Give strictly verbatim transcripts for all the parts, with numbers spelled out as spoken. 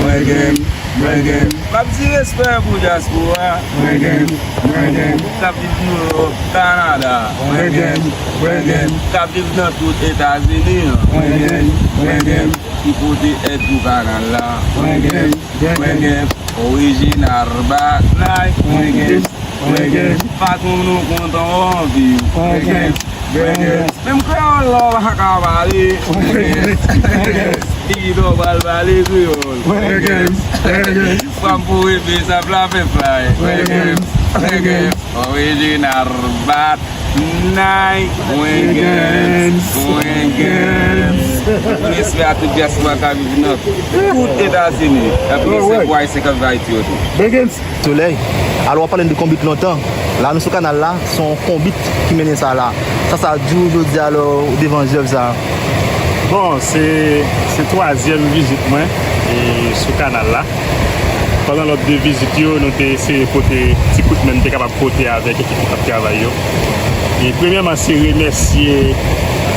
M ap di respè pou dyaspora k ap viv Ewòp, Kanada, k ap viv nan tout Etazini, ki pote èd pou kanal la. Orijinal Batnay. Patwon nou kontan w anpil. Menm kreyòl la w pa ka pale. Pito pral pale kreyòl. Fanm pou reve sa fla fè flay. Orijinal Batnay. Respè a tout dyaspora k ap viv nan tout Etazini. Epi respè pou Ayisyen k ap viv Ayiti yo tou. Solèy. Alò, w ap pale n de konbit lontan. La, nou sou kanal la, se yon konbit ki mennen sa la. Sa, sa di w jodi a lè w devan zèv sa a? Bon, se, se twazyèm vizit mwen e sou kanal la. Pandan lòt de vizit yo, nou te eseye pote ti kout men n te kapab pote avèk ekip ki t ap travay yo. E premyèman, se remèsye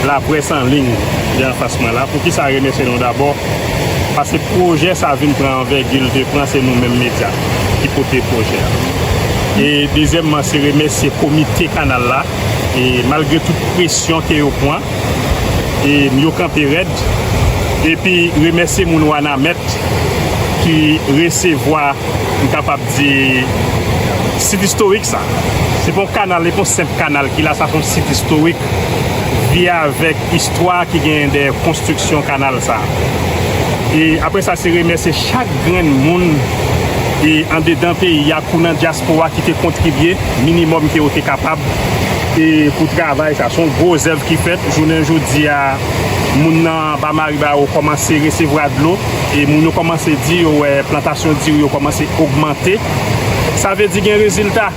laprès an liy ki anfas mwen la. Poukisa remèsye nou dabò? Paske pwojè sa vin pran anvègi l te pran, se nou menm medya ki pote pwojè a. E dezyèmman, se remèsye komite kanal la, e malgre tout presyon ke yo pran, e yo kanpe rèd. Epi remèsye moun Wanament ki resevwa, m kapab di, sit istorik sa. Se pa yon kanal, se pa yon senp kanal ki la, sa se yon sit istorik. Vye avèk istwa ki genyen dèyè konstriksyon kanal sa. E apre sa, se remèsye chak grenn moun e andedan peyi a kou nan dyaspora ki te kontribye minimòm ke yo te kapab e pou travay sa. Se yon gwo zèv ki fèt. Jounen jodi a, moun nan ba Mariba yo kòmanse resevwa dlo e moun yo kòmanse di yo wè plantasyon diri yo kòmanse ogmante. Sa vle di gen rezilta.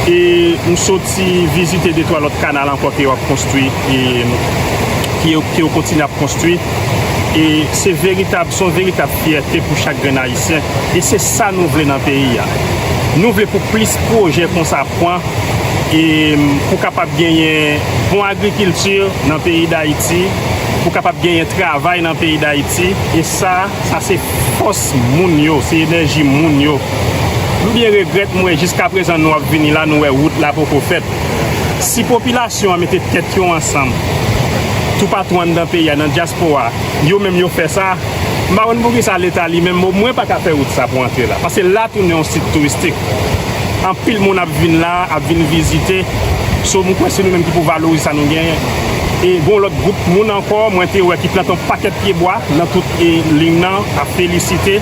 E m soti vizite de twa lòt kanal ankò ke yo ap konstwi e ke yo, ke yo kontinye ap konstwi. E se veritab, se yon veritab fyète pou chak grenn Ayisyen. E se sa nou vle nan peyi a. Nou vle pou plis pwojè konsa pran e pou kapab genyen bon agrikilti nan peyi Dayiti, pou kapab genyen travay nan peyi Dayiti. E sa, sa se fòs moun yo, se enèji moun yo. M byen regrèt, m wè jiska prezan nou ap vini la, nou wè wout la poko fèt. Si popilasyon an mete tèt yo ansanm, toupatou anndan peyi a, nan dyaspora, yo menm yo fè sa, m pa konn poukisa Leta li menm omwen pa ka fè wout sa pou antre la. Paske la tounen yon sit touristik. Anpil moun ap vin la, ap vin vizite. So, m kwè se nou menm ki pou valorize sa nou genyen. E gon lòt gwoup moun ankò, mwen te wè ki plante yon pakèt pyebwa nan tout e, liy nan, ap felisite.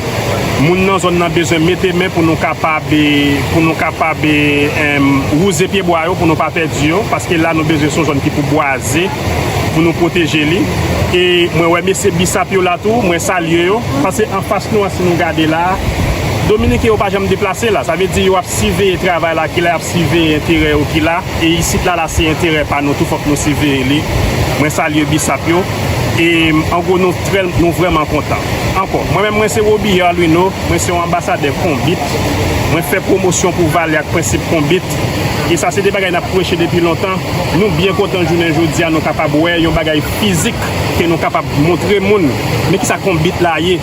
Moun nan zòn nan bezwen mete men pou nou kapab, e, pou nou kapab, e, em, wouze pyebwa yo, pou nou pa pèdi yo, paske la nou bezwen se yon zòn ki pou bwaze, pou nou pwoteje li. E mwen wè mesye Bisap yo la tou, mwen salye yo, paske anfas nou an, si nou gade la, Dominiken yo pa janm deplase la, sa vle di yo ap siveye travay la, ki la y ap siveye enterè yo ki la. E isit la, la se enterè pa nou tou, fòk nou siveye li. Mwen salye Bisap yo. E an gwo, nou trè, nou vrèman kontan. Ankò, mwen menm, mwen se Robillard Louino, mwen se yon anbasadè Konbit. Mwen fè pwomosyon pou valè ak prensip Konbit. E sa se de bagay n ap preche depi lontan. Nou byen kontan jounen jodi a, nou kapab wè yon bagay fizik ke nou kapab montre moun. Men kisa Konbit la ye?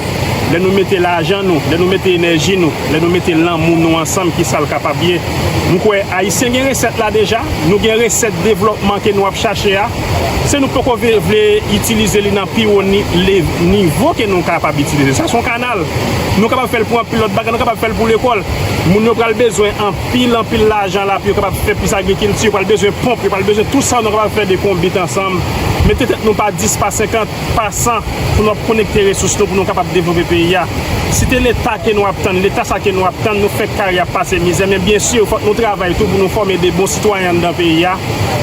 Lè nou mete lajan nou, lè nou mete enèji nou, lè nou mete lanmou nou ansanm, kisa l kapab ye? M kwè Ayisyen gen resèt la deja, nou gen resèt devlòpman ke nou ap chache a. Se nou poko vle, vle itilize li nan pi wo ni-, le-, nivo ke nou kapab itilize. Sa se yon kanal. Nou kapab fè l pou anpil lòt bagay, nou kapab fè l pou lekòl. Moun yo pral bezwen anpil, anpil lajan la pou yo kapab fè plis agrikilti, yo pral bezwen ponp, yo pral bezwen tout sa nou kapab fè de Konbit ansanm. Mete tèt nou pa dis, pa senkant, pa san, pou nou ap konekte resous nou, pou nou kapab devlope peyi a. Si te Leta ke nou ap tann, Leta sa ke nou ap tann, nou fenk kare ap pase mizè. Men byen si, fòk nou travay tou pou nou fòme de bon sitwayen anndan peyi a,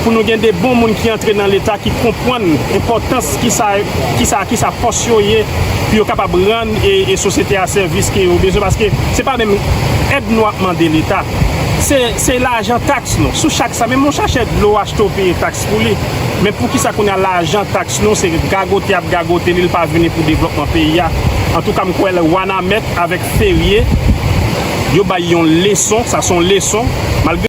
pou nou gen de bon moun ki antre nan Leta, ki konprann enpòtans kisa, kisa, kisa pòs yo ye, pou yo kapab rann e, e sosyete a sèvis ke yo bezwen, paske se pa menm èd nou ap mande Leta. Se, se lajan taks nou. Sou chak sa, menm yon sachè dlo w achte, w peye taks pou li. Men poukisa kounye a lajan taks nou se gagote y ap gagote li, li pa vini pou devlòpman peyi a? Antouka, m kwè Wanament avèk Ferye, yo bay yon leson, sa se yon leson. Malgre